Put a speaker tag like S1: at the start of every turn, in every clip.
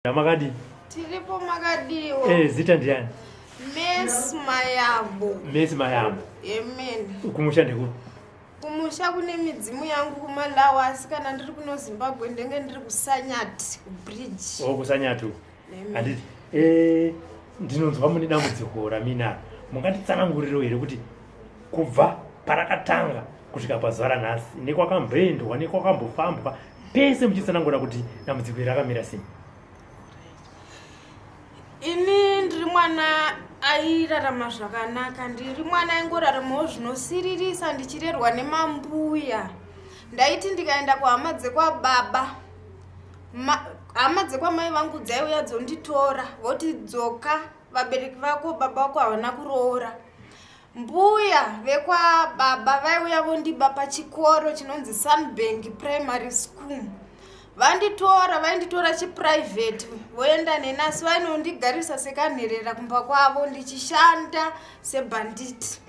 S1: Makadii?
S2: Tiripo, makadiwo?
S1: Zita ndiani?
S2: Mes Mayambo.
S1: Mes Mayambo.
S2: Amen.
S1: Kumusha ndekupi?
S2: Kumusha kune midzimu yangu kuMalawi, asi kana ndiri kuno Zimbabwe ndenge ndiri kuSanyati, kubridge.
S1: Oh, kuSanyati uku. Handiti ndinonzwa mune dambudziko raminaro. Mungatitsanangurirewo here kuti kubva parakatanga kusvika pazuva ranhasi, nekwakamboendwa nekwakambofambwa pese, muchitsanangura kuti dambudziko iri rakamira sei?
S2: Ini ndiri mwana airarama zvakanaka. Ndiri mwana aingoraramawo zvinosiririsa, ndichirerwa nemambuya. Ndaiti ndikaenda kuhama dzekwababa, hama dzekwamai vangu dzaiuya dzonditora, voti, "Dzoka, vabereki vako, baba vako havana kuroora." Mbuya vekwababa vaiuya vondiba pachikoro chinonzi Sunbank Primary School. Vanditora, vainditora chiprivate, voenda neni, asi vainondigarisa sekanherera kumba kwavo, ndichishanda sebhanditi.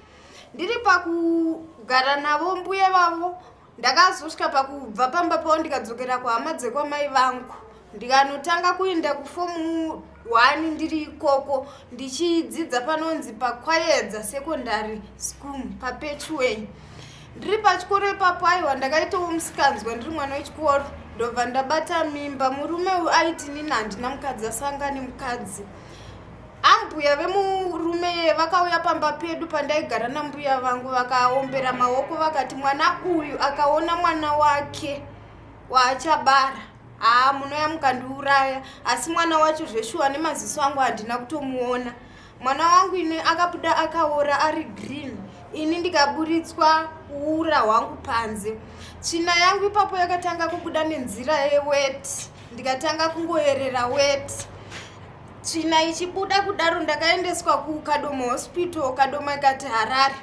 S2: Ndiri pakugara navo mbuya vavo, ndakazosvika pakubva pamba pavo, ndikadzokera kuhama dzekwamai vangu, ndikanotanga kuenda kufomu 1. Ndiri ikoko ndichidzidza panonzi paKwayedza Secondary School, paPetchway. Ndiri pachikoro ipapo, aiwa, ndakaitawo musikanzwa ndiri mwana wechikoro, ndobva ndabata mimba. Murume uyu aiti nini handina mukadzi, asanga nemukadzi. Ambuya vemurume vakauya pamba pedu pandaigara nambuya vangu, vakaombera maoko, vakati mwana uyu akaona mwana wake waachabara, haa, munoya mukandiuraya. Asi mwana wacho zveshuwa nemaziso angu handina kutomuona. Mwana wangu ini akabuda akaora, ari green, ini ndikaburitswa ura hwangu panze. Tsvina yangu ipapo yakatanga kubuda nenzira yeweti, ndikatanga kungoerera weti, tsvina ichibuda kudaro. Ndakaendeswa kuKadoma Hospital. Kadoma ikati Harare.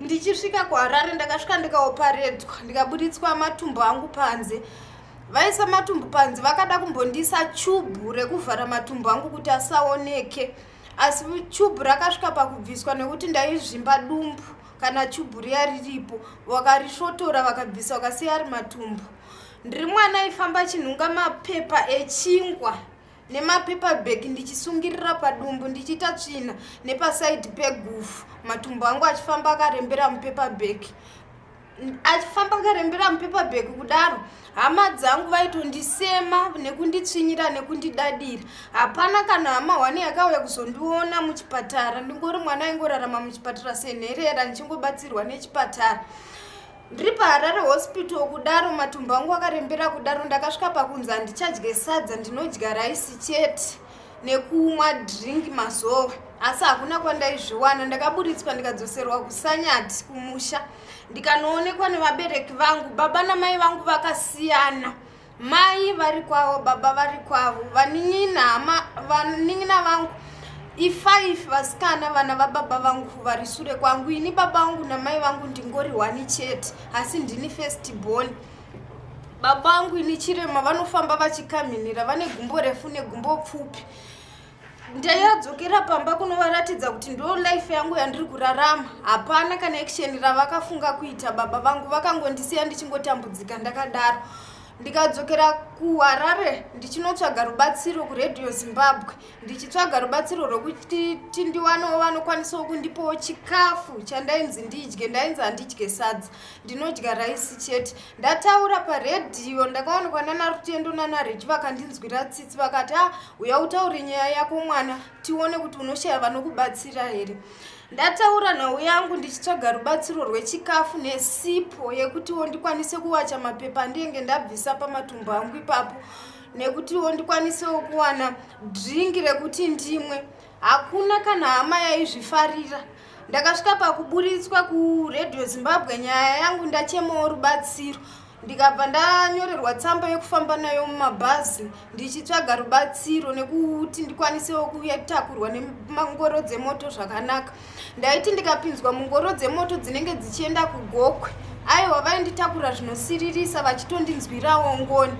S2: Ndichisvika kuHarare, ndakasvika ndikaoparetwa, ndikaburitswa matumbu angu panze. Vaisa matumbu panze, vakada kumbondiisa chubhu rekuvhara matumbu angu kuti asaoneke, asi chubhu rakasvika pakubviswa nekuti ndaizvimba dumbu. Kana chubhu riya riripo, vakarisvotora, vakabvisa, vakasiya ari matumbu. Ndiri mwana aifamba chinhunga mapepa echingwa nemapepa bag, ndichisungirira padumbu, ndichiita tsvina nepasaidhi pegufu, matumbu angu achifamba akarembera mupaper bag, achifamba akarembera mupaper bag kudaro. Hama dzangu vaitondisema nekunditsvinyira nekundidadira. Hapana kana hama hwani yakauya kuzondiona muchipatara. Ndingori mwana aingorarama muchipatara senherera, ndichingobatsirwa nechipatara. Ndiri paHarare Hospital kudaro, matumbu angu akarembera kudaro, ndakasvika pakunzi handichadye sadza, ndinodya raisi chete nekumwa drink mazowe, asi hakuna kwandaizviwana. Ndakaburitswa, ndikadzoserwa kuSanyati kumusha, ndikanoonekwa nevabereki vangu. Baba namai vangu vakasiyana, mai vari kwavo, baba vari kwavo. Vanin'ina, hama, vanin'ina vangu i5, vasikana, vana vababa vangu vari sure kwangu. Ini baba vangu namai vangu ndingori one chete, asi ndini first born. Baba vangu ini chirema, vanofamba vachikamhinira, vane gumbo refu negumbo pfupi. Ndayadzokera pamba kunovaratidza kuti ndo life yangu yandiri kurarama. Hapana kana action ravakafunga kuita. Baba vangu vakangondisiya ndichingotambudzika ndakadaro. Ndikadzokera kuHarare ndichinotsvaga rubatsiro kuRadio Zimbabwe, ndichitsvaga rubatsiro rwekuti tindiwanewo vanokwanisawo kundipawo chikafu chandainzi ndidye. Ndainzi handidye sadza, ndinodya raisi chete. Ndataura paredhiyo, ndakaonekwa nana Rutendo nana Rechi, vakandinzwira tsitsi, vakati, "A, uya utaure nyaya yako mwana, tione kuti unoshaya vanokubatsira here." Ndataura nhau yangu ndichitsvaga rubatsiro rwechikafu nesipo yekutiwo ndikwanise kuwacha mapepa andinenge ndabvisa pamatumbu angu ipapo, nekutiwo ndikwanisewo kuwana drink rekuti ndimwe. Hakuna kana hama yaizvifarira. Ndakasvika pakuburitswa kuRadio Zimbabwe nyaya yangu, ndachemawo rubatsiro, ndikabva ndanyorerwa tsamba yekufamba nayo mumabhazi ndichitsvaga rubatsiro nekuti ndikwanisewo kutakurwa nemangoro dzemoto zvakanaka. Ndaiti ndikapinzwa mungoro dzemoto dzinenge dzichienda kuGokwe, aiwa, vainditakura zvinosiririsa, vachitondinzwirawo ngoni.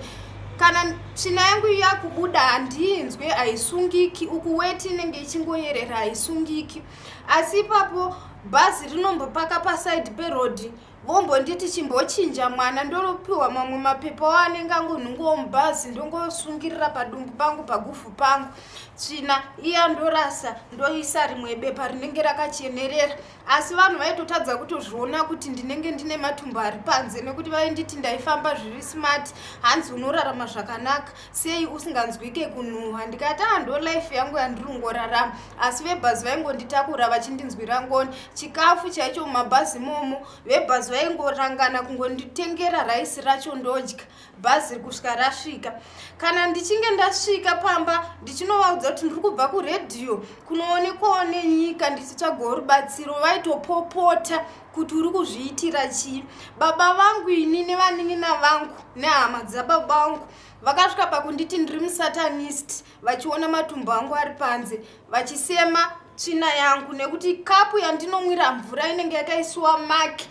S2: Kana tsvina yangu yakubuda, handiinzwe, haisungiki. Uku weti inenge ichingoyerera, haisungiki. Asi ipapo bhazi rinombopaka pasaidhi perodhi. Vombonditi chimbochinja mwana, ndoropiwa mamwe mapepa wo anenge angonhungawo mubhazi, ndongosungirira padumbu pangu, paguvhu pangu. Tsvina iya ndorasa, ndoisa rimwe bepa rinenge rakachenerera. Asi vanhu vaitotadza kutozviona kuti ndinenge ndine matumbu ari panze, nekuti vainditi ndaifamba zviri smart, hanzi unorarama zvakanaka sei usinganzwike kunhuhwa. Ndikati ah, ndo life yangu yandiri kungorarama. Asi vebhazi vaingonditakura vachindinzwira ngoni. Chikafu chaicho mumabhazi imomo vebhazi vaingorangana kungonditengera raisi racho ndodya bhazi kusvika rasvika. Kana ndichinge ndasvika pamba ndichinovaudza kuti ndiri kubva kuredhiyo kunoonekwawo nenyika ndichitsvagawo rubatsiro, vaitopopota kuti uri kuzviitira chii. Baba vangu ini nevanin'ina vangu nehama dzababa vangu vakasvika pakunditi ndiri musatanist, vachiona matumbu angu ari panze, vachisema tsvina yangu, nekuti kapu yandinomwira mvura inenge yakaisiwa maki,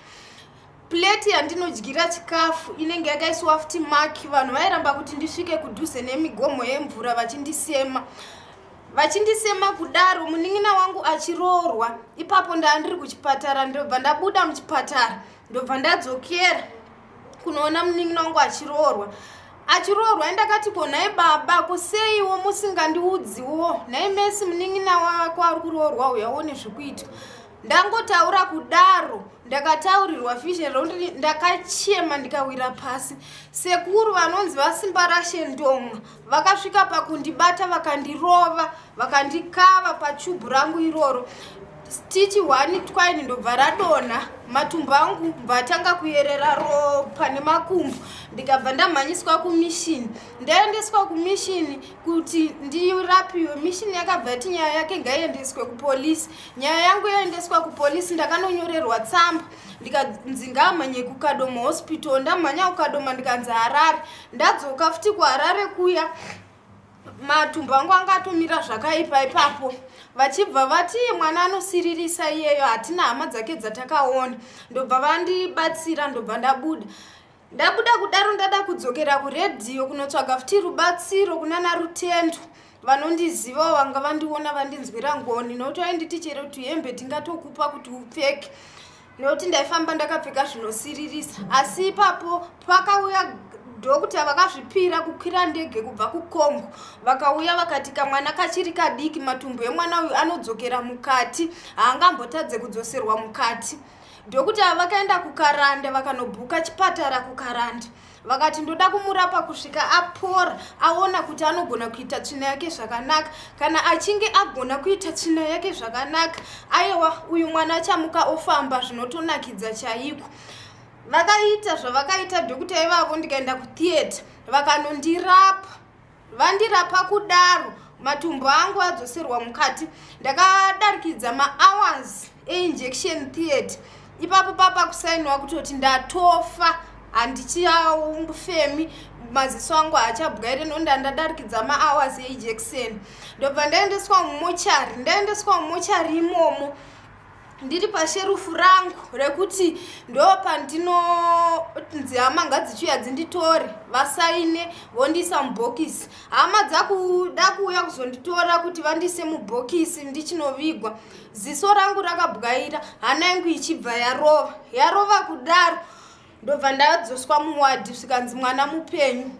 S2: plate yandinodyira chikafu inenge yakaisiwa futi maki. Vanhu vairamba kuti ndisvike kudhuze nemigomo yemvura, vachindisema, vachindisema kudaro. Munin'ina wangu achiroorwa ipapo, ndaa ndiri kuchipatara, ndobva ndabuda muchipatara, ndobva ndadzokera kunoona munin'ina wangu achiroorwa. Achiroorwa ndakati, ko nhai baba, kuseiwo musingandiudziwo nhai mesi munin'ina wako ari kuroorwa, uya uone zvekuitwa? Ndangotaura kudaro, ndakataurirwa vision rokuti ndakachema ndikawira pasi. Sekuru vanonzi vaSimba Rashe Ndomwa vakasvika pakundibata, vakandirova, vakandikava pachubhu rangu iroro, stitch one twine ndobva radonha. Matumbu angu bva atanga kuyerera ropa nemakumbo, ndikabva ndamhanyiswa kumishini. Ndaendeswa kumishini kuti ndirapiwe, mishini yakabva yati nyaya yake ngaiendeswe kupolisi. Nyaya yangu yaendeswa kupolisi, ndakanonyorerwa tsamba, ndikanzi ngaamhanye kuKadoma Hospital. Ndamhanya kuKadoma, ndikanzi Harare. Ndadzoka futi kuHarare kuya, matumbu angu anga atomira zvakaipa ipapo. Vachibva vati mwana anosiririsa iyeyo, hatina hama dzake dzatakaona. Ndobva vandibatsira, ndobva ndabuda. Ndabuda kudaro, ndada kudzokera kuredhiyo kunotsvaga futi rubatsiro kunana Rutendo vanondizivawo, vanga vandiona, vandinzwira ngoni, nokuti vainditi chero tuhembe tingatokupa kuti upfeke, nekuti ndaifamba ndakapfeka zvinosiririsa. Asi ipapo pakauya doctor vakazvipira kukwira ndege kubva kuCongo, vakauya vakati kamwana kachiri kadiki, matumbu emwana uyu anodzokera mukati, haangambotadze kudzoserwa mukati. Doctor vakaenda kuKaranda, vakanobhuka chipatara kuKaranda, vakati ndoda kumurapa kusvika apora, aona kuti anogona kuita tsvina yake zvakanaka. Kana achinge agona kuita tsvina yake zvakanaka, aiwa, uyu mwana achamuka ofamba zvinotonakidza chaiko. Vakaita zvavakaita doctor ivavo, ndikaenda kutheatre, vakanondirapa. Vandirapa kudaro, matumbu angu adzoserwa mukati, ndakadarikidza mahours einjection theatre ipapo papa kusainwa kutoti ndatofa, handichiafemi, maziso angu haachabwaire, nonda ndadarikidza mahours einjection. Ndobva ndaendeswa mumochari. Ndaendeswa mumochari imomo, ndiri pasherufu rangu rekuti ndo pandinonzi hama ngadzichiuya dzinditore, vasaine, vondiisa mubhokisi. Hama dzakuda kuuya kuzonditora kuti vandiise mubhokisi ndichinovigwa, ziso rangu rakabwaira, hana yangu ichibva yarova, yarova kudaro. Ndobva ndadzoswa muwadhi, svikanzi mwana mupenyu,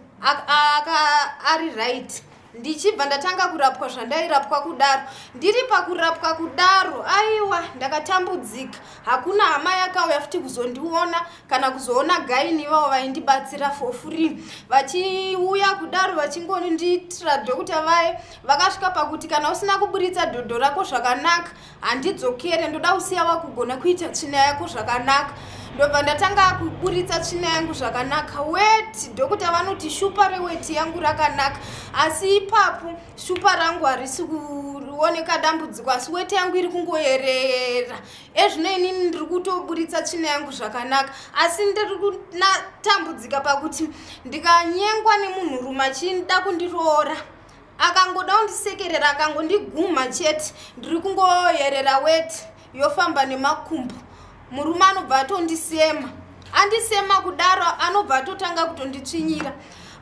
S2: ari right. Ndichibva ndatanga kurapwa zvandairapwa kudaro. Ndiri pakurapwa kudaro, aiwa, ndakatambudzika. Hakuna hama yakauya futi kuzondiona kana kuzoona gynae vavo vaindibatsira for free vachiuya kudaro vachingondiitira. Doctor vaye vakasvika pakuti kana usina kuburitsa dhodho rako zvakanaka, handidzokere, ndoda kusiya wakugona kuita tsvina yako zvakanaka. Ndobva ndatanga kuburitsa tsvina yangu zvakanaka. Weti, doctor vanoti shupa reweti yangu rakanaka, asi ipapo shupa rangu harisi kuoneka dambudziko, asi weti yangu iri kungoyerera. Ezvino inini ndiri kutoburitsa tsvina yangu zvakanaka, asi ndiri kutambudzika pakuti ndikanyengwa nemunhurume achida kundiroora, akangoda kundisekerera, akangondigumha chete, ndiri kungoyerera weti yofamba nemakumbo. Murume anobva atondisema. Andisema kudaro, anobva atotanga kutonditsvinyira.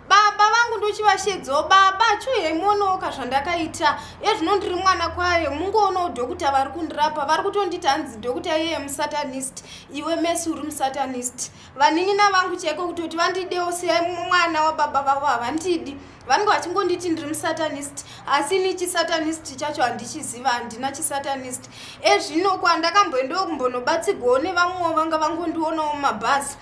S2: Baba vangu ndochivashedzawo, baba chiuyai muonewoka zvandakaita ezvino, ndiri mwana kwayo, mungoonawo dhokuta vari kundirapa, vari kutonditi hanzi dhokuta iyeye musatanist, iwe Mesi uri musatanist. Vanin'ina vangu chaiko kutoti vandidewo siyai mwana wababa vavo havandidi, vanenge vachingonditi ndiri musatanist, asi ini chisatanist chacho handichiziva, handina chisatanist. Ezvino kwandakamboendawo kumbonobatsigwawo nevamwewo vanga vangondionawo mumabhazi,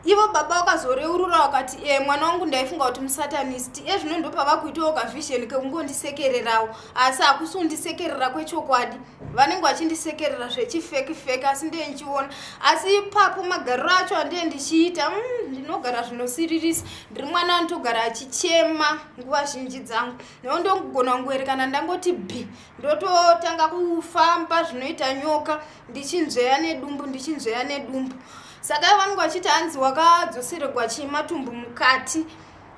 S2: ivo baba vakazoreurura vakati, e mwana wangu ndaifunga kuti musatanist. Ezvino ndopavakuitawo kavision kekungondisekererawo, asi hakusi kundisekerera kwechokwadi, vanenge vachindisekerera zvechifeki feki, asi ndiye ndichiona. Asi ipapo magariro acho andiye ndichiita, ndinogara zvinosiririsa, ndiri mwana anotogara achichema nguva zhinji dzangu, nondogona kungoerekana ndangoti b, ndototanga kufamba zvinoita nyoka, ndichinzveya nedumbu, ndichinzveya nedumbu. Saka vanenge vachiti hanzi wakadzoseregwa chii matumbu mukati.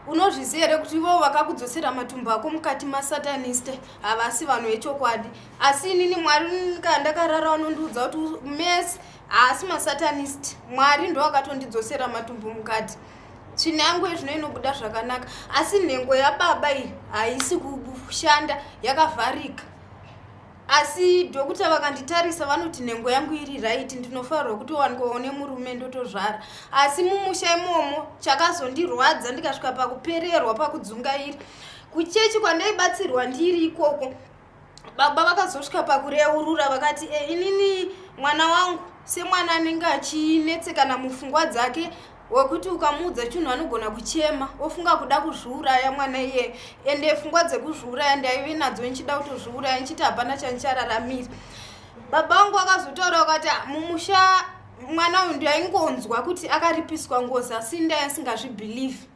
S2: Unozviziva here kuti ivovo vakakudzosera matumbu ako mukati masatanist, havasi vanhu vechokwadi? Asi inini Mwari kana ndakarara vanondiudza kuti Mesi haasi masatanist, Mwari ndo akatondidzosera matumbu mukati. Tsvina yangu yezvino inobuda zvakanaka, asi nhengo yababa iyi haisi kushanda, yakavharika. Asi dhokuta vakanditarisa vanoti nhengo yangu iri right, ndinofanirwa kutowanikwawo nemurume ndotozvara. Asi mumusha imomo chakazondirwadza ndikasvika pakupererwa pakudzungaira, kuchechi kwandaibatsirwa ndiri ikoko, baba vakazosvika pakureurura vakati, e, inini mwana wangu semwana anenge achinetsekana mupfungwa dzake, wekuti ukamuudza chinhu anogona kuchema ofunga kuda kuzviuraya mwana iyeye, ende pfungwa dzekuzviuraya ndaive nadzo, ndichida kutozviuraya, ndichiti hapana chandichararamira. Baba vangu vakazotaura vakati, ah, mumusha mwana uyu ndaingonzwa kuti akaripiswa ngozi, asi ndai asingazvibhilivhi.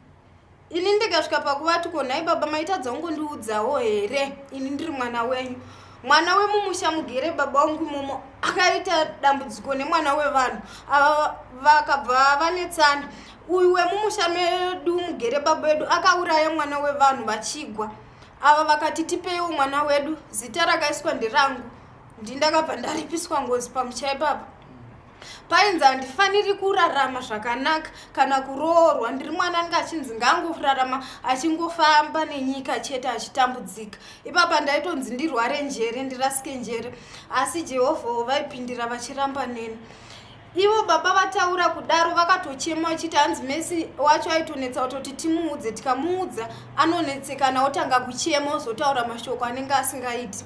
S2: Ini ndikasvika pakuvati, ko nhai baba, maitadza kungondiudzawo here ini ndiri mwana wenyu? Mwana wemumusha mugere baba vangu imomo akaita dambudziko nemwana wevanhu ava, vakabva vanetsana. Uyu wemumusha medu mugere baba vedu akauraya mwana wevanhu vachigwa ava, vakati tipeiwo mwana wedu, zita rakaiswa nderangu, ndindakabva ndaripiswa ngozi pamusha ipapa. Painzi handifaniri kurarama zvakanaka kana kuroorwa, ndiri mwana anenge achinzi ngaangorarama achingofamba nenyika chete achitambudzika. Ipapa ndaitonzi ndirware njere, ndirasike njere, asi Jehovhawo vaipindira vachiramba neni. Ivo baba vataura kudaro vakatochema vachiti hanzi Mesi wacho aitonetsa kutoti timuudze, tikamuudza anonetsekana otanga kuchema ozotaura mashoko anenge asingaiti.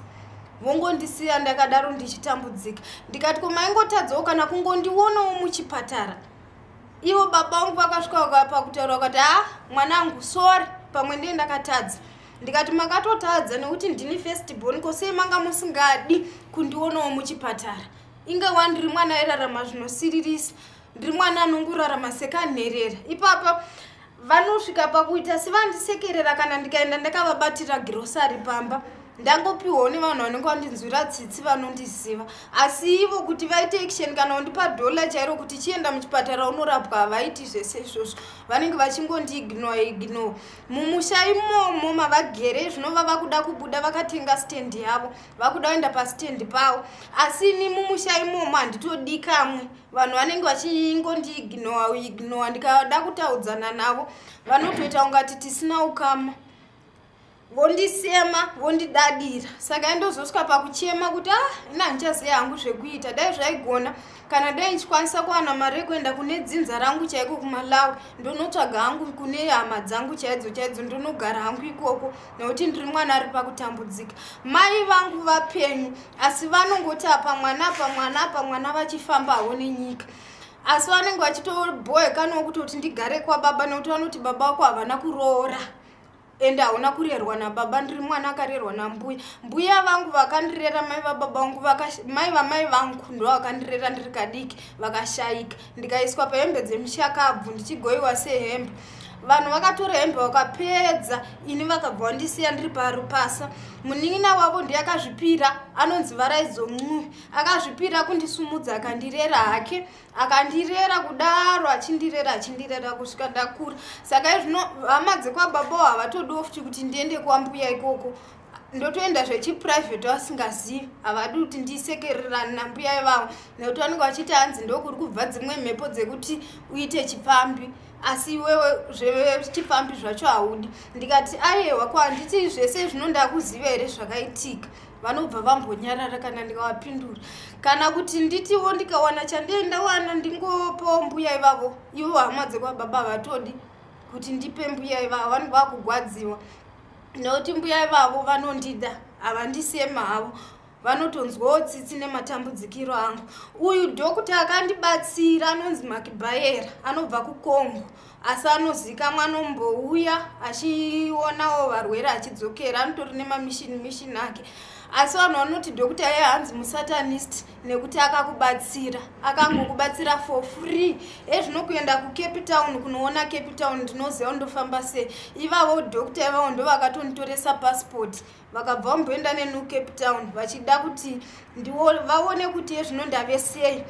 S2: Vongondisiya ndakadaro ndichitambudzika. Ndikati, ko maingotadzawo kana kungondionawo muchipatara? Ivo baba vangu vakasvika pakutaura vakati, ha mwanangu, sorry, pamwe ndiye ndakatadza. Ndikati, makatotadza nekuti ndini first born, ko sei manga musingadi kundionawo muchipatara? Inge wandiri mwana airarama zvinosiririsa, ndiri mwana anongorarama sekanherera. Ipapa vanosvika pakuita sevandisekerera kana ndikaenda ndakavabatira girosari pamba, ndangopiwawo nevanhu vanenge vandinzwira tsitsi vanondiziva, asi ivo kuti vaite action kana kundipa dhola chairo kuti chienda muchipatara unorapwa, havaiti zvese izvozvo, vanenge vachingondiignore ignore. Mumusha imomo mavagere zvinova vakuda kubuda, vakatenga stendi yavo, vakuda kuenda pastendi pavo, asi ini mumusha imomo handitodi kamwe. Vanhu vanenge vachingondiignore ignore, ndikada kutaudzana navo vanotoita ungati tisina ukama, vondisema, vondidadira. Saka indozosvika pakuchema kuti, ah, ina handichaziva hangu zvekuita, dai zvaigona kana dai ndichikwanisa kuwana mari yekuenda kune dzinza rangu chaiko kuMalawi, ndonotsvaga hangu kune hama dzangu chaidzo chaidzo, ndonogara hangu ikoko, nekuti ndiri mwana ari pakutambudzika. Mai vangu vapenyu, asi vanongoti apa mwana, apa mwana, apa mwana, vachifambawo nenyika, asi vanenge vachitobhoekanawo kutoti ndigare kwababa, nekuti vanoti baba vako havana kuroora ende hauna kurerwa nababa. Ndiri mwana akarerwa nambuya. Mbuya vangu vakandirera, mai vababa vangu, mai vamai vangu ndo vakandirera ndiri kadiki, vakashayika, ndikaiswa pahembe dzemushakabvu ndichigoyiwa sehembe. Vanhu vakatora hembe vakapedza, ini vakabva vandisiya ndiri parupasa. Munin'ina wavo ndiye akazvipira, anonzi Varaidzo Ncuve, akazvipira kundisumudza akandirera hake, akandirera kudaro, achindirera, achindirera kusvika ndakura. Saka izvino hama dzekwababawo havatodiwo futi kuti ndiende kwambuya ikoko. Ndotoenda zvechiprivate vasingazivi, havadi kuti ndisekererane nambuya ivavo nekuti vanenge vachiti hanzi ndokuri kubva dzimwe mhepo dzekuti uite chipfambi, asi iwewe zvechipfambi zvacho haudi. Ndikati ayewa, ko handiti zvese zvino ndakuziva here zvakaitika? Vanobva vambonyarara kana ndikavapindura, kana kuti nditiwo ndikawana chandee ndawana ndingopawo mbuya ivavo. Ivo hama dzekwababa vatodi kuti ndipe mbuya ivavo, vanenge vakugwadziwa nekuti mbuya ivavo vanondida, havandisema havo, vanotonzwawo tsitsi nematambudzikiro angu. Uyu dhokota akandibatsira anonzi Makibayera, anobva kuCongo, asi anozikamwa, anombouya achionawo varwere achidzokera, anotori nemamishini mishini ake. Asi vanhu vanoti dhokota iye hanzi musatanist nekuti akakubatsira, akangokubatsira for free. Ezvino kuenda kuCape Town, kunoona Cape Town, ndinoziva ndofamba sei. Ivavo dhokota ivavo ndo vakatonditoresa passport, vakabva vamboenda neni kuCape Town vachida kuti vaone kuti ezvino ndave sei.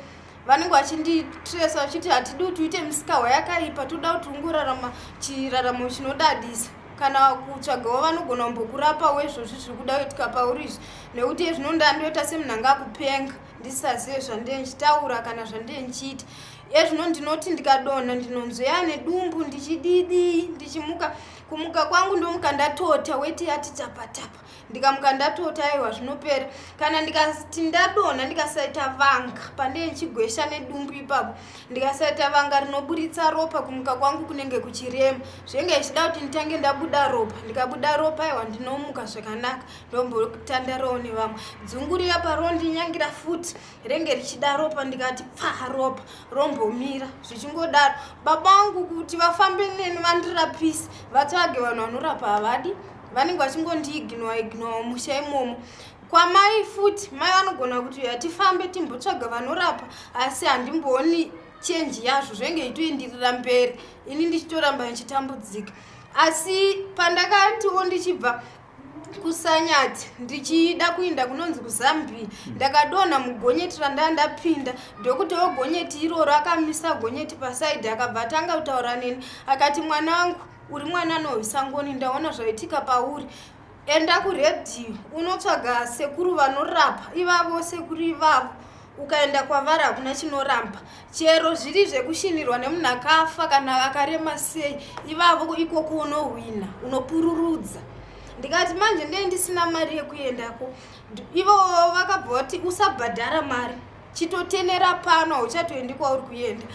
S2: Vanenge vachinditresa vachiti hatidi kuti uite musikawa yakaipa, toda kuti ungorarama chiraramo chinodadisa, kana kutsvagawo vanogona kumbokurapa izvozvi zviri kuda kuitika pauri izvi, nekuti ezvino ndandoita semunhu anga akupenga, ndisazive zvandee ndichitaura kana zvandee ndichiita. Ezvino ndinoti ndikadonha ndinonzweya nedumbu, ndichididii, ndichimuka, kumuka kwangu ndomuka ndatota, weti yati tapatapa. Ndikamuka ndatota, aiwa, zvinopera. Kana ndikati ndadonha ndikasaita vanga pandee ndichigwesha nedumbu ipapo, ndikasaita vanga rinoburitsa ropa, kumuka kwangu kunenge kuchirema, zvinenge zvichida kuti nditange ndabuda ropa. Ndikabuda ropa, aiwa, ndinomuka zvakanaka, ndombotandarawo nevamwe. Dzungu riya parondinyangira futi renge richida ropa, ndikati pfa ropa rombomira, zvichingodaro. Baba vangu kuti vafambe neni vandirapise, vatsvage vanhu vanorapa, havadi, vanenge vachingondiignora ignora musha imomo. Kwamai futi, mai vanogona kuti yatifambe timbotsvaga vanorapa, asi handimbooni change yazvo, zvenge itoendirira mberi, ini ndichitoramba ndichitambudzika. Asi pandakatiwo ndichibva kuSanyati ndichida kuinda kunonzi kuZambia, ndakadonha mugonyeti randaa ndapinda. Dhokota wegonyeti iroro akamisa gonyeti pasaidhi, akabva atanga kutaura neni, akati, "Mwana wangu, uri mwana anohwisa ngoni, ndaona zvaitika pauri. Enda kuredhiyo unotsvaga sekuru vanorapa ivavo. Sekuru ivavo ukaenda kwavari hakuna chinoramba, chero zviri zvekushinirwa nemunhu akafa kana akarema sei, ivavo ikoko unohwina, unopururudza." Ndikati manje ndee ndisina mari yekuendako. Ivo vakabva vati, "Usabhadhara mari, chitotenera pano, hauchatoendi kwauri kuenda.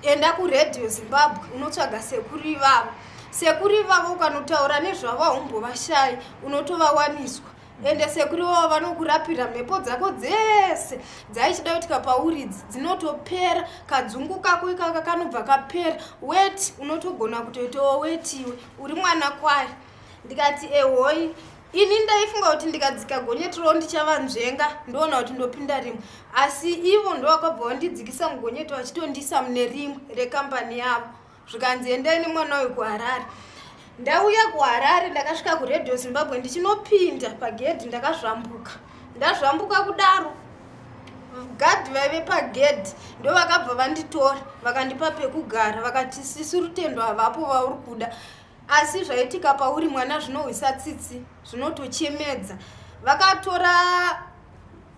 S2: Enda kuRedhiyo Zimbabwe unotsvaga sekuru ivavo. Sekuru ivavo ukanotaura nezvavo haumbovashayi, unotovawaniswa. Ende sekuru ivavo vanokurapira mhepo dzako dzese dzaichida kuitika pauri idzi, dzinotopera. Kadzungu kako ikaka kanobva kapera. Weti unotogona kutoitawo wetiwe uri mwana kwayo." Ndikati ehoi. Ini ndaifunga kuti ndikadzika gonyeti ro ndichavanzvenga, ndoona kuti ndopinda rimwe, asi ivo ndo vakabva vandidzikisa mugonyeti vachitondisa mune rimwe rekambani yavo, zvikanzi endai nemwana uyu kuHarare. Ndauya kuHarare, ndakasvika kuRadio Zimbabwe, ndichinopinda pagedhi ndakazvambuka. Ndazvambuka kudaro, gadhi vaive pagedhi ndo vakabva vanditora, vakandipa pekugara, vakati sisi Rutendo havapo vauri kuda, asi zvaitika pauri mwana zvinohwisa tsitsi, zvinotochemedza.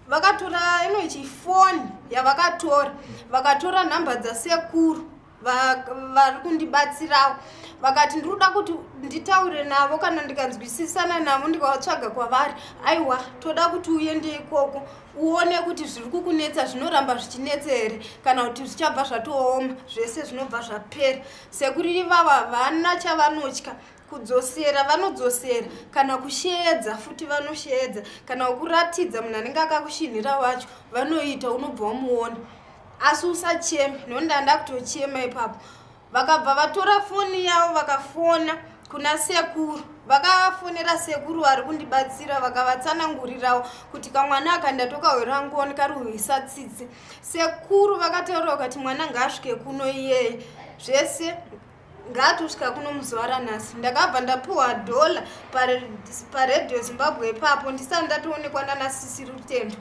S2: Vakatora inoichi foni yavakatora, vakatora nhamba dzasekuru vari kundibatsirawo, vakati ndiri kuda kuti nditaure navo. Kana ndikanzwisisana navo, ndikavatsvaga kwavari, aiwa, toda kuti uende ikoko uone kuti zviri kukunetsa zvinoramba zvichinetsa here kana kuti zvichabva zvatooma, zvese zvinobva zvapera. Sekuru ivavo havana chavanotya, kudzosera vanodzosera, kana kusheedza futi vanosheedza, kana kukuratidza munhu anenge akakushinhira wacho vanoita, unobva wamuona, asi usacheme." Nokuti ndanda kutochema ipapo. Vakabva vatora foni yavo, vakafona kuna sekuru, vakafonera sekuru vari kundibatsira, vakavatsanangurirawo kuti kamwana aka ndatokahwera ngoni, kari kuhwisa tsitsi. Sekuru vakataura vakati mwana ngaasvike kuno iyeye, zvese ngaatosvika kuno muzuva ranhasi. Ndakabva ndapiwa dhola paRedhiyo Zimbabwe ipapo, ndisati ndatoonekwa nanasisi Rutendo.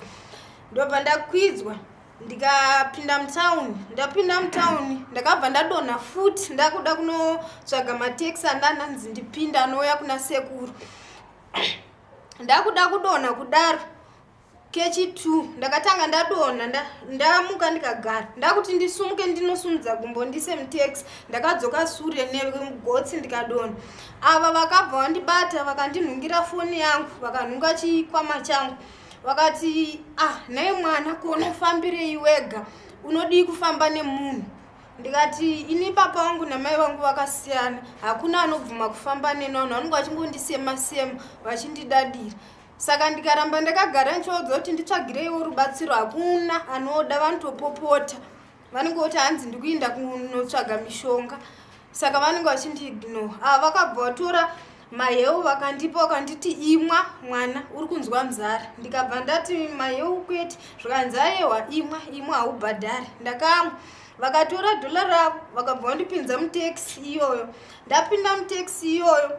S2: Ndobva ndakwidzwa, ndikapinda mutauni. Ndapinda mutauni, ndakabva ndadonha futi ndakuda kunotsvaga matekisi andandanzi ndipinda anouya kuna sekuru. Ndakuda kudonha kudaro kechi2 ndakatanga ndadonha, ndamuka ndikagara, ndakuti ndisumuke ndinosumudza gumbo ndise mutaxi, ndakadzoka sure nemugotsi ndikadonha. Ava vakabva vandibata, vakandinhungira foni yangu, vakanhunga chikwama changu, vakati, "Ah, nhai mwana, kuonofambirei wega? Unodii kufamba nemunhu?" Ndikati, "Ini papa vangu namai vangu vakasiyana, hakuna anobvuma kufamba neni. Vanhu vanenge vachingondisema sema, vachindidadira. Saka ndikaramba ndakagara ndichivaudza kuti nditsvagireiwo rubatsiro, hakuna anoda, vanotopopota. Vanenge voti hanzi ndikuinda kunotsvaga mishonga, saka vanenge vachindiignore." Ava vakabva vatora maheu vakandipa, vakanditi, "Imwa mwana, uri kunzwa nzara." Ndikabva ndati, "Maheu kwete." Zvikanzi, "Ayewa, imwa, imwa, haubhadhari." Ndakamwa. Vakatora dhola ravo, vakabva vandipinza mutaxi iyoyo. Ndapinda mutaxi iyoyo,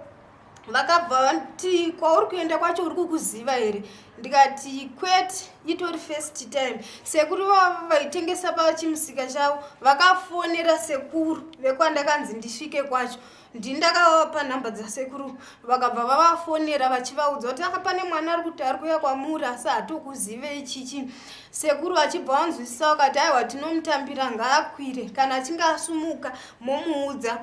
S2: vakabva vati, "Kwauri kuenda kwacho uri kukuziva here?" Ndikati, "Kwete, itori first time." Sekuru vavo vaitengesa pachimusika chavo vakafonera sekuru vekwandakanzi ndisvike kwacho. Ndini ndakavapa nhamba dzasekuru. Vakabva vavafonera vachivaudza kuti aka pane mwana ari kuti ari kuuya kwamuri, asi hatokuzivei chichi. Sekuru vachibva vanzwisisa, vakati, "Aiwa, tinomutambira, ngaakwire. Kana achinge asumuka momuudza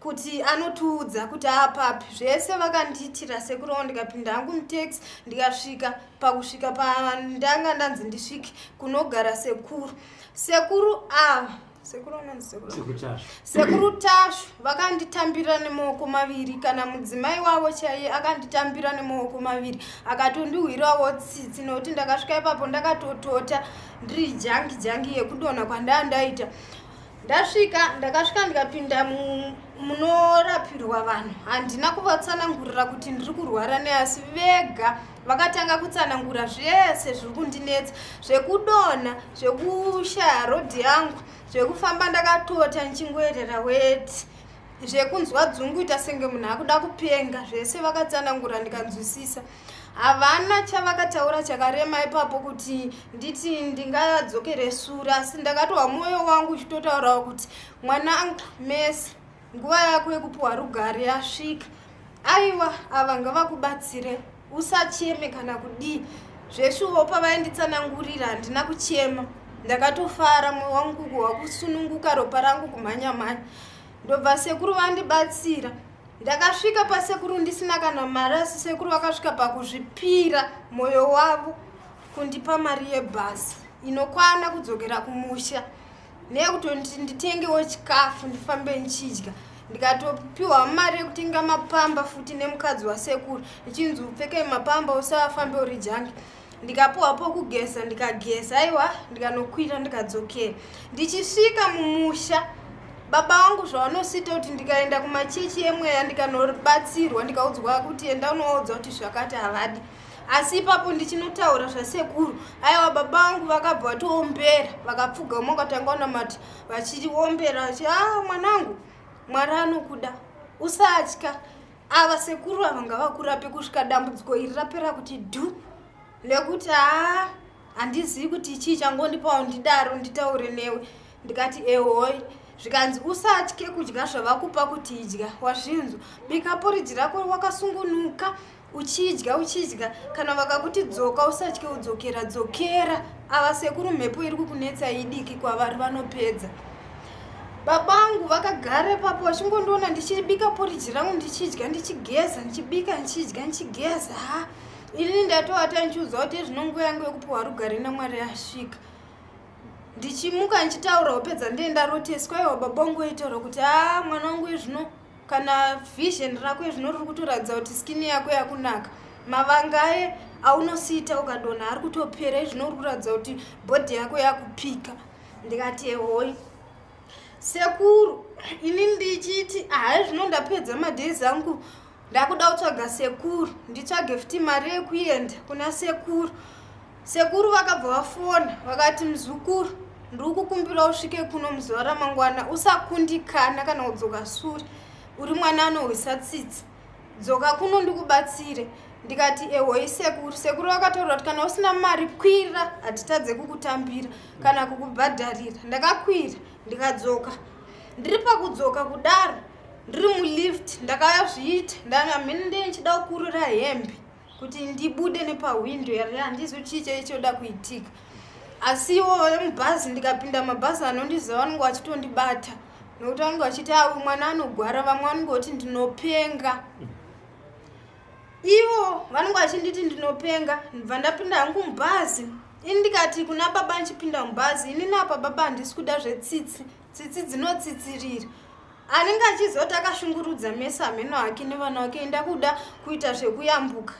S2: kuti anotiudza kuti apapi." Zvese vakandiitira sekuru vangu. Ndikapinda hangu mutaxi, ndikasvika. Pakusvika pandanga ndanzi ndisvike kunogara sekuru, sekuru ava, sekuru vanonzi sekuru
S1: Sekuru Tashu.
S2: Sekuru Tashu vakanditambira nemaoko maviri. Kana mudzimai wavo chaiye akanditambira nemaoko maviri, akatondihwirawo tsitsi, nokuti ndakasvika ipapo ndakatotota, ndiri jangi jangi yekudonha kwandaa ndaita. Ndasvika, ndakasvika ndikapinda munorapirwa vanhu. Handina kuvatsanangurira kuti ndiri kurwara neasi, vega vakatanga kutsanangura zvese zviri kundinetsa, zvekudonha, zvekushaya rodhi yangu, zvekufamba ndakatota ndichingoerera weti, zvekunzwa dzungu, ita senge munhu akuda kupenga. Zvese vakatsanangura ndikanzwisisa. Havana chavakataura chakarema ipapo kuti nditi ndingadzokere sure, asi ndakatohwa mwoyo wangu uchitotaurawo kuti, "Mwanangu Mesi, nguva yako yekupiwa rugare yasvika. Aiwa, ava ngavakubatsire, usacheme kana kudii." Zveshuwo, pavainditsanangurira handina kuchema, ndakatofara, mwoyo wangu wakusununguka, ropa rangu kumhanya mhanya. Ndobva sekuru vandibatsira. Ndakasvika pasekuru ndisina kana mari, asi sekuru vakasvika pakuzvipira mwoyo wavo kundipa mari yebhasi inokwana kudzokera kumusha neyekutoti nditengewo chikafu ndifambe ndichidya. Ndikatopiwa mari yekutenga mapamba futi nemukadzi wasekuru, ndichinzi, "Upfekei mapamba, usafambe uri jangi." Ndikapiwa pokugeza, ndikageza, aiwa, ndikanokwira, ndikadzokera. Ndichisvika mumusha, baba vangu zvavanosiita kuti ndikaenda kumachechi emweya ndikanobatsirwa, ndikaudzwa kuti enda unovaudza kuti zvakati, havadi. Asi ipapo ndichinotaura zvasekuru, aiwa, baba vangu vakabva vatoombera, vakapfugama, vakatanga kunamata vachiombera vachi, "A ah, mwanangu, Mwari anokuda, usatya. Ava sekuru ava ngavakurape kusvika dambudziko iri rapera kuti dhu, nekuti haa, handizivi kuti chii changondipawo ndidaro nditaure newe." Ndikati, "Ehoi." Zvikanzi, "Usatye kudya zvavakupa kuti idya, wazvinzwa? Bika poriji rako wakasungunuka, uchidya, uchidya. Kana vakakuti dzoka, usatye udzokera, dzokera. Ava sekuru mhepo iri kukunetsa idiki kwavari, vanopedza." Babangu vakagara ipapo vachingondiona ndichibika poriji rangu, ndichidya, ndichigeza, ndichibika, ndichidya, ndichigeza. Ha, inini ndatovata ndichiudza kuti zvino nguva yangu yekupiwa rugare naMwari yasvika. Ndichimuka ndichitaura hope dzandee ndaroteswa, iwa, baba vangu vaitaura kuti, "A, mwana wangu, izvino kana vision rako izvino riri kutoratidza kuti skin yako yakunaka. Mavanga aye aunosiita ukadonha ari kutopera. Izvino uri kuratidza kuti body yako yakupika." Ndikati, "Ehoi, sekuru." Ini ndichiti, "Hai, zvino ndapedza madays angu, ndakuda kutsvaga sekuru, nditsvage futi mari yekuenda kuna sekuru." Sekuru vakabva vafona vakati, "Muzukuru, ndiri kukumbira usvike kuno muzuva ramangwana. Usakundikana kana kudzoka sure. Uri mwana anohwisa tsitsi, dzoka kuno ndikubatsire." Ndikati, "Ehoi, sekuru." Sekuru vakataura kuti, "Kana usina mari, kwira, hatitadze kukutambira kana kukubhadharira." Ndakakwira, ndikadzoka. Ndiri pakudzoka kudaro, ndiri mulift, ndakazviita ndamhene ndee ndichida kukurura hembe. kuti ndibude nepahwindo yari handizi chii chaichoda kuitika. Asi ivo vemubhazi ndikapinda mabhazi anondiziva vanenge vachitondibata nokuti vanenge vachiti awi ah, mwana anogwara, vamwe vanenge voti ndinopenga. Ivo vanenge vachinditi ndinopenga, ndibva ndapinda hangu mubhazi. Ini ndikati kuna baba ndichipinda mubhazi, inini apa baba handisi kuda zvetsitsi, tsitsi dzinotsitsirira. Anenge achiziva kuti akashungurudza mese hameno hake nevana vake, ndakuda kuita zvekuyambuka.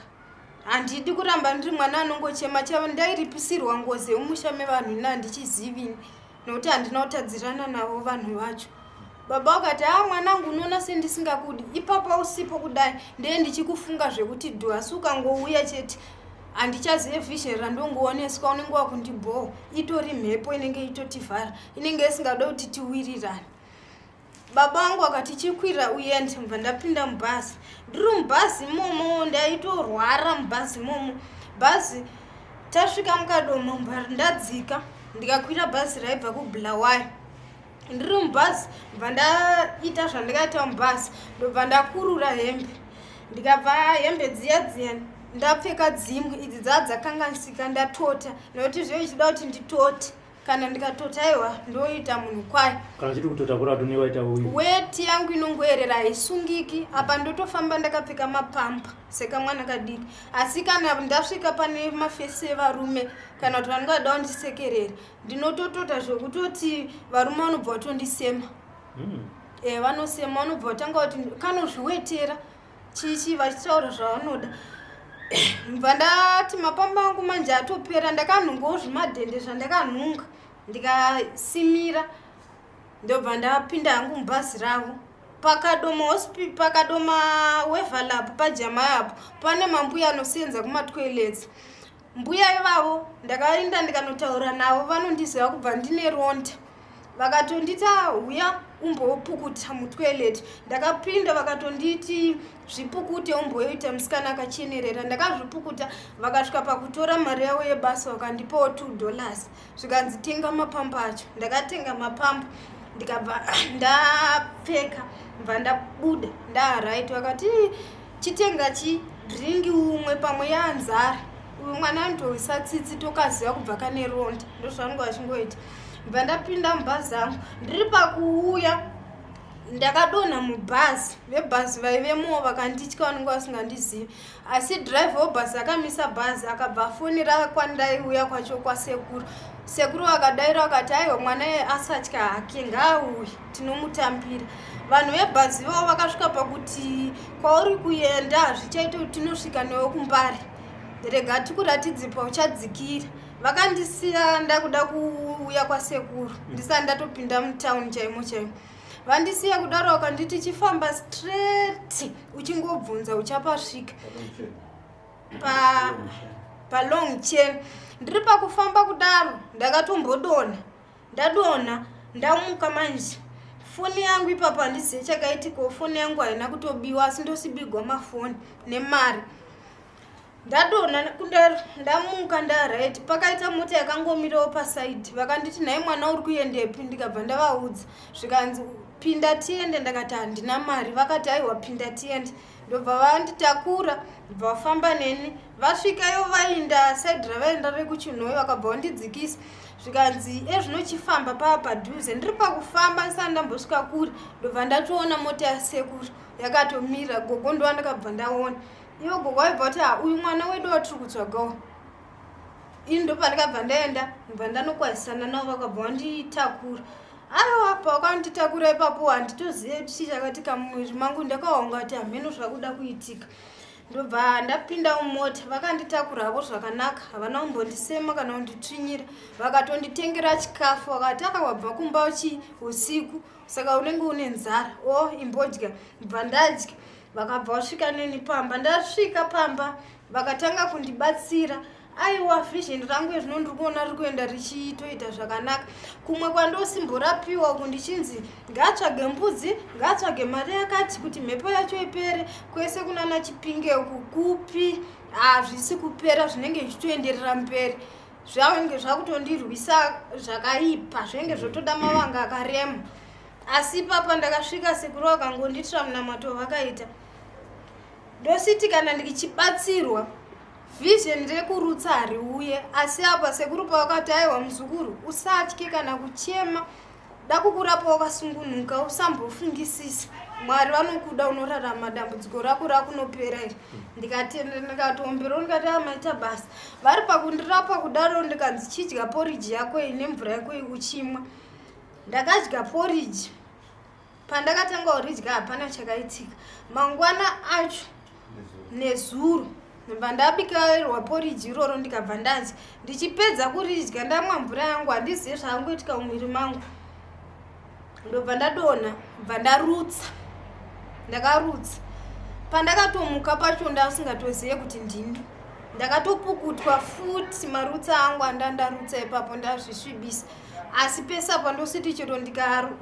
S2: Handidi kuramba ndiri mwana anongochema chavo. Ndairipisirwa ngozi yemumusha mevanhu ini handichizivi nokuti handina kutadzirana navo vanhu vacho. Baba vakati, ha mwanangu, unoona sendisingakudi ipapo usipo kudai ndee ndichikufunga zvekuti dhu, asi ukangouya chete handichazive vision randongooneswa, unenge wakundibhowa. Itori mhepo inenge itotivhara, inenge isingade kuti tiwirirane. Baba vangu vakati chikwira uende, mbva ndapinda mubhazi. Ndiri mubhazi imomo ndaitorwara mubhazi imomo. Bhazi tasvika muKadoma, mbva ndadzika ndikakwira bhazi raibva kuBulawayo. Ndiri mubhazi mbva ndaita zvandikaita mubhazi, ndobva ndakurura hembe, ndikabva hembe dziya dziya ndapfeka dzimwe idzi dzaa dzakanganisika, ndatota nekuti zve ichida kuti nditote. Kana ndikatota aiwa ndoita munhu kwayo.
S1: Kana chiri kutota kura kuti waita uyu.
S2: Weti yangu inongoerera haisungiki, apa ndotofamba ndakapfeka mapampa sekamwana kadiki. Asi kana ndasvika pane mafesi evarume kana kuti vanenge vada kundisekerera, ndinototota zvekutoti varume vanobva vatondisema. Vanosema, vanobva vatanga kuti kanozviwetera chichi vachitaura zvavanoda. Mbva ndati mapamba angu manje atopera, ndakanhungawo zvimadhende zvandakanhunga ndikasimira, ndobva ndapinda hangu mubhazi ravo. Pakadoma hospi, pakadoma wevalap pajamai apo pane mambuya anosenza kumatoilets. Mbuya ivavo ndakaenda ndikanotaura navo, vanondiziva kubva ndine ronda. Vakatondita huya umbopukuta mutoilet. Ndakapinda vakatonditi zvipukute umboita musikana akachenerera. Ndakazvipukuta, vakasvika pakutora mari yavo yebasa vakandipawo $2, zvikanzi tenga mapamba acho. Ndakatenga mapamba ndikabva ndapfeka, bva ndabuda ndaaright. Vakati chitenga chi dringi umwe pamwe yaanzara, uyu mwana anotoisa tsitsi tokaziva kubva kane ronda, ndozvavanenge vachingoita. Bva ndapinda mubhazi angu, ndiri pakuuya ndakadonha mubhazi. Vebhazi vaivemowo vakanditya, vanenge vasingandizivi. Asi dhiraivha webhazi akamisa bhazi akabva afonera kwandaiuya kwacho kwasekuru. Sekuru vakadaira vakati aiwa mwana iye asatya hake, ngaauye tinomutambira. Vanhu vebhazi ivavo vakasvika pakuti kwauri kuenda hazvichaita kuti tinosvika newe kuMbare, rega tikuratidze pauchadzikira. Vakandisiya ndakuda kuuya kwasekuru ndisati ndatopinda mutauni chaimo chaimo. Vandisiya kudaro vakanditi chifamba straight uchingobvunza uchapasvika palong chain. Ndiri pakufamba kudaro ndakatombodonha, ndadonha ndamuka manje foni yangu ipapo handizive chakaitikawo, foni yangu haina kutobiwa asi ndosibigwa mafoni nemari. Ndadonha kudaro ndamuka ndaright, pakaita mota yakangomirawo pasaidi. Vakanditi nhai mwana uri kuendepi? Ndikabva ndavaudza, zvikanzi pinda tiende. Ndakati handina mari. Vakati aiwa pinda tiende. Ndobva vanditakura ndobva vafamba neni, vasvikayo vainda saidi ravaenda rekuChinhoyi, vakabva vandidzikisa, zvikanzi ezvinochifamba pava padhuze. Ndiri pakufamba ndisati ndambosvika kure, ndobva ndatoona mota yasekuru yakatomira. Gogo ndova ndakabva ndaona ivo gogo vaibva kuti ha uyu mwana wedu watiri kutsvagawo. Ini ndopandikabva ndaenda, ndobva ndanokwazisana navo, vakabva vanditakura. Aiwa pavakanditakura ipapo handitozive chii chakaitika mumuviri mangu, ndakaonga kuti hameno zvakuda kuitika. Ndobva ndapinda mumota, vakanditakura havo zvakanaka, havana kumbondisema kana kunditsvinyira. Vakatonditengera chikafu, vakati akawabva kumba chi usiku saka unenge une nzara, o imbodya. Ndobva ndadya, vakabva vasvika neni pamba. Ndasvika pamba vakatanga kundibatsira. Aiwa vision rangu ezvino ndiri kuona riri kuenda richitoita zvakanaka. Kumwe kwandosimborapiwa uku ndichinzi ngaatsvage mbudzi, ngaatsvage mari yakati kuti mhepo yacho ipere, kwese kunana Chipinge uku kupi hazvisi kupera, zvinenge zvichitoenderera mberi, zvange zvakutondirwisa zvakaipa, zvinenge zvotoda mavanga akarema. Asi ipapa ndakasvika sekuru vakangondiitira munamato vakaita ndositi kana ndichibatsirwa. Injection rekurutsa hariuye asi apa sekuru pavakati aiwa muzukuru usatye kana kuchema dakukurapa wakasungunuka usambofungisisa mwari vanokuda unorarama dambudziko rako rakunopera iri ndikatenda ndikatomberawo ndikati amaita ah, basa vari pakundirapa kudaro ndikanzi chidya poriji yako iyi nemvura yako iyi uchimwa ndakadya poriji pandakatanga kuridya hapana chakaitika mangwana acho nezuro ndobva ndabikairwa poriji iroro ndikabva ndadya ndichipedza kuridya ndamwa mvura yangu handizive zvaangoitika mumwiri mangu ndobva ndadonha bva ndarutsa ndakarutsa pandakatomuka pacho ndasingatozive kuti ndini ndakatopukutwa futi marutsa angu andandarutsa ipapo ndazvisvibisa asi pese apa ndositi chero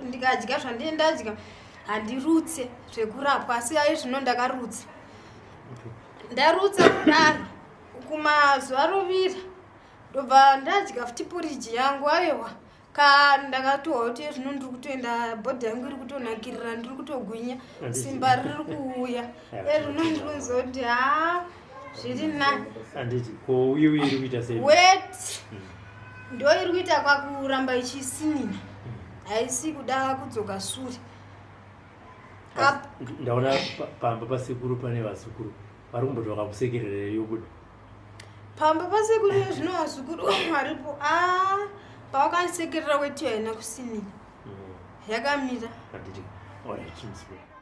S2: ndikadya zvandine ndadya handirutse zvekurapwa asi ayi zvino ndakarutsa ndarutsa kudaro kumazuva rovira ndobva ndadya futi poriji yangu aiwa ka ndakatohwa kuti zvino ndiri kutoenda bhodhi yangu iri kutonakirira ndiri kutogwinya simba riri kuuya ezvino ndiri kunzwa kuti haa zviri nani
S1: anditi ko uye uye iri kuita sei
S2: wet hmm. ndo iri kuita kwakuramba ichisinina haisi kuda kudzoka sure
S1: ndaona pamba pasekuru pane vazukuru vari kumboti vakakusekerera yobuda
S2: pamba pasekuru zvino vazukuru varipo a ah, pavakandisekerera weti haina kusinina hmm. yakamira
S1: anditi alright